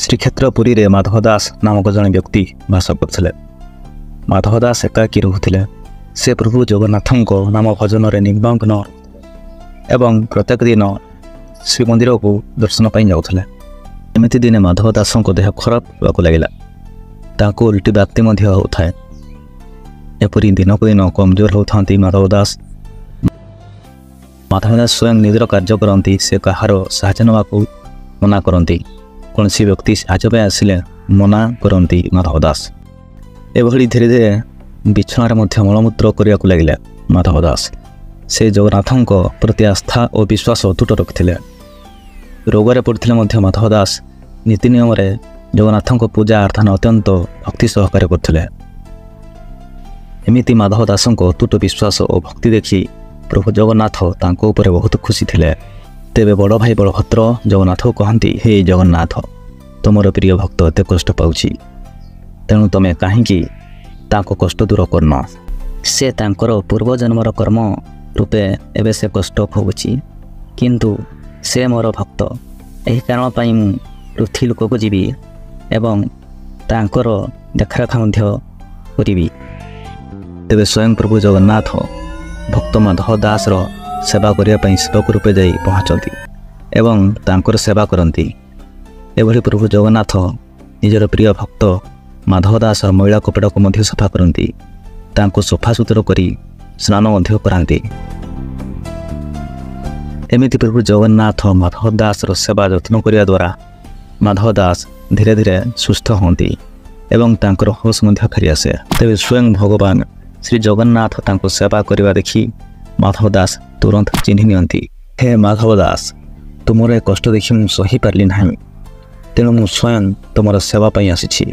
ଶ୍ରୀକ୍ଷେତ୍ର ପୁରୀରେ ମାଧବ ଦାସ ନାମକ ଜଣେ ବ୍ୟକ୍ତି ବାସ କରୁଥିଲେ। ମାଧବ ଦାସ ଏକାକୀ ରହୁଥିଲେ। ସେ ପ୍ରଭୁ ଜଗନ୍ନାଥଙ୍କ ନାମ ଭଜନରେ ନିମଗ୍ନ ଏବଂ ପ୍ରତ୍ୟେକ ଦିନ ଶ୍ରୀମନ୍ଦିରକୁ ଦର୍ଶନ ପାଇଁ ଯାଉଥିଲେ। ଏମିତି ଦିନେ ମାଧବ ଦାସଙ୍କ ଦେହ ଖରାପ ହେବାକୁ ଲାଗିଲା। ତାଙ୍କୁ ଉଲ୍ଟି ବାନ୍ତି ମଧ୍ୟ ହେଉଥାଏ। ଏପରି ଦିନକୁ ଦିନ କମଜୋର ହେଉଥାନ୍ତି ମାଧବ ଦାସ। ମାଧବ ଦାସ ସ୍ୱୟଂ ନିଜର କାର୍ଯ୍ୟ କରନ୍ତି। ସେ କାହାର ସାହାଯ୍ୟ ନେବାକୁ ମନା କରନ୍ତି। କୌଣସି ବ୍ୟକ୍ତି ସାହାଯ୍ୟ ପାଇଁ ଆସିଲେ ମନା କରନ୍ତି ମାଧବ ଦାସ। ଏଭଳି ଧୀରେ ଧୀରେ ବିଛଣାରେ ମଧ୍ୟ ମଳମୂତ୍ର କରିବାକୁ ଲାଗିଲେ ମାଧବ ଦାସ। ସେ ଜଗନ୍ନାଥଙ୍କ ପ୍ରତି ଆସ୍ଥା ଓ ବିଶ୍ୱାସ ଅତୁଟ ରଖିଥିଲେ। ରୋଗରେ ପଡ଼ିଥିଲେ ମଧ୍ୟ ମାଧବ ଦାସ ନୀତି ନିୟମରେ ଜଗନ୍ନାଥଙ୍କ ପୂଜା ଆରାଧନା ଅତ୍ୟନ୍ତ ଭକ୍ତି ସହକାରେ କରୁଥିଲେ। ଏମିତି ମାଧବ ଦାସଙ୍କ ଅତୁଟ ବିଶ୍ୱାସ ଓ ଭକ୍ତି ଦେଖି ପ୍ରଭୁ ଜଗନ୍ନାଥ ତାଙ୍କ ଉପରେ ବହୁତ ଖୁସି ଥିଲେ। ତେବେ ବଡ଼ ଭାଇ ବଳଭଦ୍ର ଜଗନ୍ନାଥକୁ କହନ୍ତି, ହେ ଜଗନ୍ନାଥ, ତୁମର ପ୍ରିୟ ଭକ୍ତ ଏତେ କଷ୍ଟ ପାଉଛି, ତେଣୁ ତୁମେ କାହିଁକି ତାଙ୍କ କଷ୍ଟ ଦୂର କରୁନ? ସେ ତାଙ୍କର ପୂର୍ବଜନ୍ମର କର୍ମ ରୂପେ ଏବେ ସେ କଷ୍ଟ ଭୋଗୁଛି, କିନ୍ତୁ ସେ ମୋର ଭକ୍ତ। ଏହି କାରଣ ପାଇଁ ମୁଁ ପୃଥ୍ୱୀଲୋକକୁ ଯିବି ଏବଂ ତାଙ୍କର ଦେଖାରଖା ମଧ୍ୟ କରିବି। ତେବେ ସ୍ୱୟଂ ପ୍ରଭୁ ଜଗନ୍ନାଥ ଭକ୍ତ ମାଧବ ଦାସର ସେବା କରିବା ପାଇଁ ସେବକ ରୂପେ ଯାଇ ପହଞ୍ଚନ୍ତି ଏବଂ ତାଙ୍କର ସେବା କରନ୍ତି। ଏଭଳି ପ୍ରଭୁ ଜଗନ୍ନାଥ ନିଜର ପ୍ରିୟ ଭକ୍ତ ମାଧବ ଦାସର ମଇଳା କପଡ଼ାକୁ ମଧ୍ୟ ସଫା କରନ୍ତି। ତାଙ୍କୁ ସଫାସୁତୁର କରି ସ୍ନାନ ମଧ୍ୟ କରାନ୍ତି। ଏମିତି ପ୍ରଭୁ ଜଗନ୍ନାଥ ମାଧବ ଦାସର ସେବା ଯତ୍ନ କରିବା ଦ୍ୱାରା ମାଧବ ଦାସ ଧୀରେ ଧୀରେ ସୁସ୍ଥ ହୁଅନ୍ତି ଏବଂ ତାଙ୍କର ହୋସ ମଧ୍ୟ ଫେରିଆସେ। ତେବେ ସ୍ୱୟଂ ଭଗବାନ ଶ୍ରୀ ଜଗନ୍ନାଥ ତାଙ୍କୁ ସେବା କରିବା ଦେଖି ମାଧବ ଦାସ ତୁରନ୍ତ ଚିହ୍ନି ନିଅନ୍ତି। ହେ ମାଧବ ଦାସ, ତୁମର ଏ କଷ୍ଟ ଦେଖି ମୁଁ ସହିପାରିଲି ନାହିଁ, ତେଣୁ ମୁଁ ସ୍ୱୟଂ ତୁମର ସେବା ପାଇଁ ଆସିଛି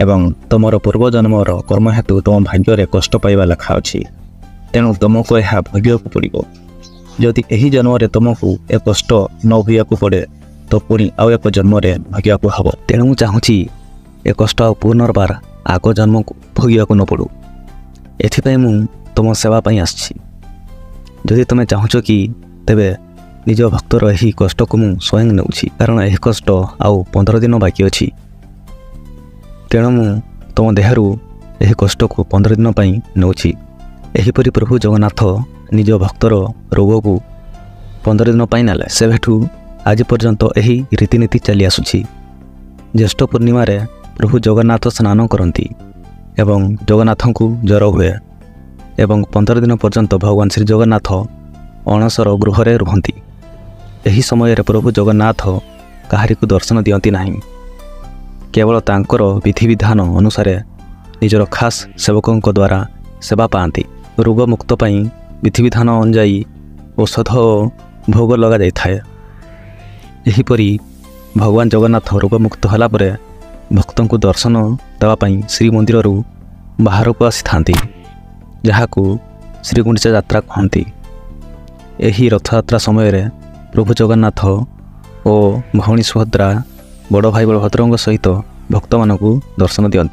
ଏବଂ ତୁମର ପୂର୍ବଜନ୍ମର କର୍ମ ହେତୁ ତୁମ ଭାଗ୍ୟରେ କଷ୍ଟ ପାଇବା ଲେଖା ଅଛି, ତେଣୁ ତୁମକୁ ଏହା ଭୋଗିବାକୁ ପଡ଼ିବ। ଯଦି ଏହି ଜନ୍ମରେ ତୁମକୁ ଏ କଷ୍ଟ ନ ଭୋଗିବାକୁ ପଡ଼େ ତ ପୁଣି ଆଉ ଏକ ଜନ୍ମରେ ଭୋଗିବାକୁ ହେବ। ତେଣୁ ମୁଁ ଚାହୁଁଛି ଏ କଷ୍ଟ ଆଉ ପୁନର୍ବାର ଆଗ ଜନ୍ମକୁ ଭୋଗିବାକୁ ନ ପଡ଼ୁ, ଏଥିପାଇଁ ମୁଁ ତୁମ ସେବା ପାଇଁ ଆସିଛି। ଯଦି ତୁମେ ଚାହୁଁଛ କି ତେବେ ନିଜ ଭକ୍ତର ଏହି କଷ୍ଟକୁ ମୁଁ ସ୍ୱୟଂ ନେଉଛି, କାରଣ ଏହି କଷ୍ଟ ଆଉ 15 ଦିନ ବାକି ଅଛି। ତେଣୁ ମୁଁ ତୁମ ଦେହରୁ ଏହି କଷ୍ଟକୁ 15 ଦିନ ପାଇଁ ନେଉଛି। ଏହିପରି ପ୍ରଭୁ ଜଗନ୍ନାଥ ନିଜ ଭକ୍ତର ରୋଗକୁ 15 ଦିନ ପାଇଁ ନେଲେ। ସେବେଠୁ ଆଜି ପର୍ଯ୍ୟନ୍ତ ଏହି ରୀତିନୀତି ଚାଲି ଆସୁଛି। ଜ୍ୟେଷ୍ଠ ପୂର୍ଣ୍ଣିମାରେ ପ୍ରଭୁ ଜଗନ୍ନାଥ ସ୍ନାନ କରନ୍ତି ଏବଂ ଜଗନ୍ନାଥଙ୍କୁ ଜ୍ୱର ହୁଏ ଏବଂ 15 ଦିନ ପର୍ଯ୍ୟନ୍ତ ଭଗବାନ ଶ୍ରୀ ଜଗନ୍ନାଥ ଅଣସର ଗୃହରେ ରୁହନ୍ତି। ଏହି ସମୟରେ ପ୍ରଭୁ ଜଗନ୍ନାଥ କାହାରିକୁ ଦର୍ଶନ ଦିଅନ୍ତି ନାହିଁ। କେବଳ ତାଙ୍କର ବିଧିବିଧାନ ଅନୁସାରେ ନିଜର ଖାସ୍ ସେବକଙ୍କ ଦ୍ୱାରା ସେବା ପାଆନ୍ତି। ରୋଗମୁକ୍ତ ପାଇଁ ବିଧିବିଧାନ ଅନୁଯାୟୀ ଔଷଧ ଓ ଭୋଗ ଲଗାଯାଇଥାଏ। ଏହିପରି ଭଗବାନ ଜଗନ୍ନାଥ ରୋଗମୁକ୍ତ ହେଲା ପରେ ଭକ୍ତଙ୍କୁ ଦର୍ଶନ ଦେବା ପାଇଁ ଶ୍ରୀମନ୍ଦିରରୁ ବାହାରକୁ ଆସିଥାନ୍ତି, ଯାହାକୁ ଶ୍ରୀଗୁଣ୍ଡିଚା ଯାତ୍ରା କହନ୍ତି। ଏହି ରଥଯାତ୍ରା ସମୟରେ ପ୍ରଭୁ ଜଗନ୍ନାଥ ଓ ଭଉଣୀ ସୁଭଦ୍ରା ବଡ଼ ଭାଇ ବଳଭଦ୍ରଙ୍କ ସହିତ ଭକ୍ତମାନଙ୍କୁ ଦର୍ଶନ ଦିଅନ୍ତି।